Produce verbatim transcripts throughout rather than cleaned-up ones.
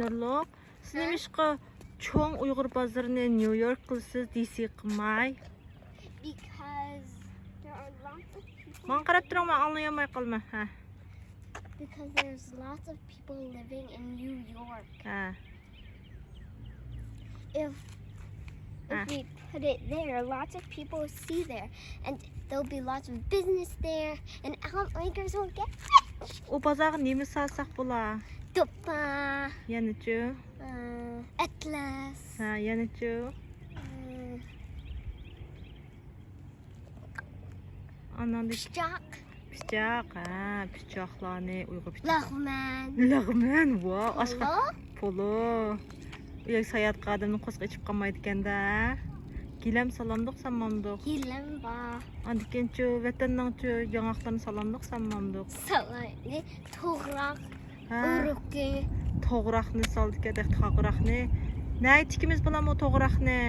نۇرلۇق، سىز نېمىشقا چوڭ ئۇيغۇر بازىرىنى نيۇ يورك قىلىسىز، دى سى قىلماي؟ Because there are lots of people. ماڭا قاراپ تۇرۇڭ، مەن ئاڭلىيالماي قالىمەن. ھە. Because there's lots of people living in New York. ھە. If Ah. if we put it there, lots of people will see there, and there'll be lots of business there, and outlanders will get rich. ئۇ بازارغا نېمە سالساق بولا؟ دوپپا، يەنىچۇ؟ ئە، ئەتلەس، ھە، يەنىچۇ؟ ئە، ئاناندىن پىچاق، پىچاق، ھە، پىچاقلارنى، ئۇيغۇر پىچاق. لەغمەن، لەغمەن، ۋا، ئاشقا پولو. پولو. ئۇ يەرگە ساياھەتكە ئادەمنىڭ قورسىقى ئېچىپ قالمايدىكەن-دە. گىلەم سالامدۇق، سالمامدۇق؟ گىلەم بار. ئاندىن كېيىنچۇ، ۋەتەننىڭچۇ ياڭاقلىرىنى سالامدۇق، سالمامدۇق؟ سالاينى، توغراق، ھە، ئۇرۇقى. توغراقنى سالدىكەن، توغراقنى. نەگە تىكىمىز بولامۇ توغراقنى؟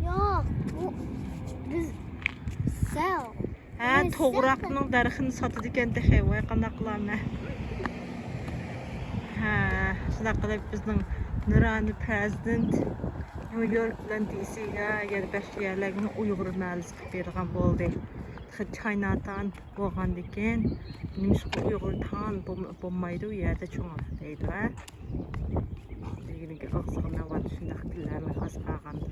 ياق، بۇ بىز سەل. ھە، بىز توغراقنىڭ دەرىخىنى ساتىدىكەن تېخى. ۋاي، قانداق قىلارمەن؟ ھە، شۇنداق قىلىپ بىزنىڭ نۇرانە پرېزىدېنت نيۇ يورك بىلەن دى سىگە يەنە بەشلا يەرلەرگە ئۇيغۇر مەھەللىسى قىلىپ بېرىدىغان بولدى. تېخى چايناتاۋن بولغاندىكىن، نېمىشقا ئۇيغۇر تاۋن بولم-، بولمايدۇ، ئۇ يەردە چوڭ دەيدۇ، ھە؟ دېگىنىگە ئاغزىغا مەۋاتى شۇنداق كۈنلەرنىڭ ئاز قالغاندا.